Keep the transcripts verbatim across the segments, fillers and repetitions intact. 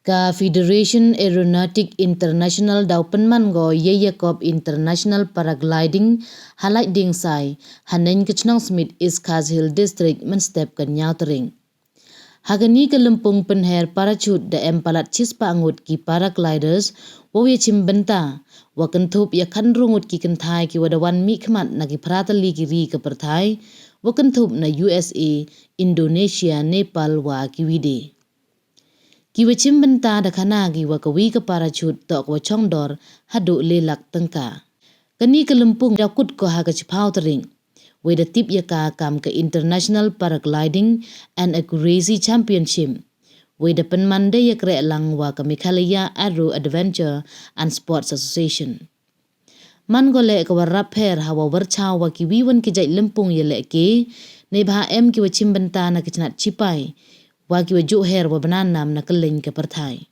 Ka Federation Aeronautic International daw pynman ko yei yakop International Paragliding ha Laitdingsai, haneng ka chnong Smit, East Khasi Hills District, mynstep ka ynñiaw tarik. Ha kani ka lympung pynher parachute da em palat chispah ngut ki paragliders wow ya chimbynta, wa kynthup ya khatynru ngut ki kynthai ki wa da wan mihkhmat na ki phra tylli ki ri ka pyrthai, wa kynthup na U S A, Indonesia, Nepal wa ki wi de. Ki wa chimbynta da khana ki wa ka wi ka parachute toh ka wa chongdor haduh le lak tyngka. Kani ka lympung da kut ko ha ka chiphaw tarik, wei da tip ya ka kam ka International Paragliding and Accuracy Championship, wei da pynman de ya kreh lang wa ka Meghalaya Aero Adventure and Sports Association. Man ko leh ka wa rap her ha wa wyrchaw wa ki wi wan ki jait lympung ya leh ke, neibha em ki wa chimbynta na ki chnat chipai, wa ki wa juh her wa bna nam na kylleiñ ka pyrthai.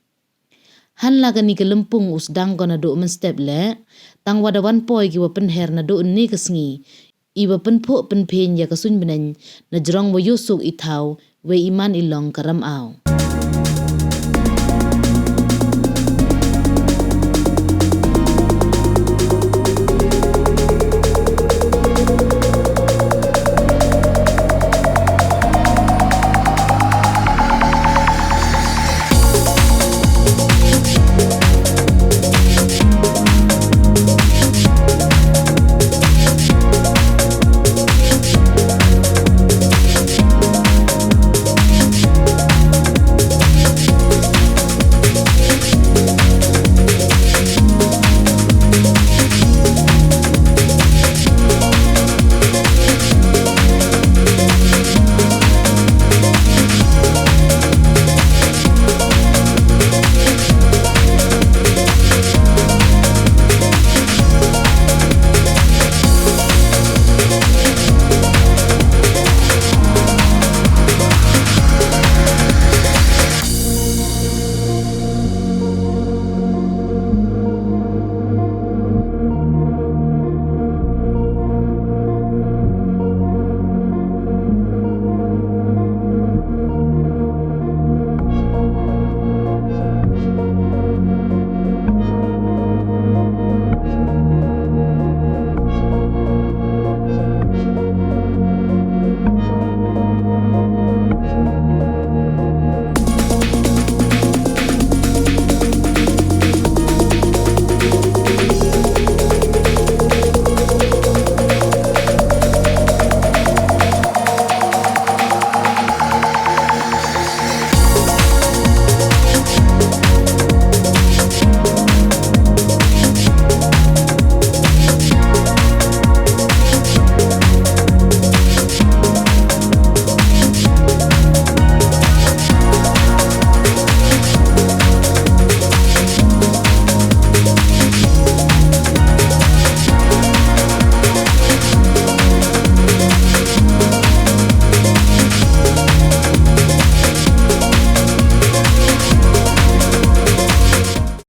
Hanla kani ka lympung u sdang ko naduh mynstep leh, tang wa da wan poi ki wa pynher naduh ynne ka sngi, i wa pynphuh pynphiñ ya ka suiñ bneiñ na jrong wa yoh suk i thaw, wei i man i long ka ramaw.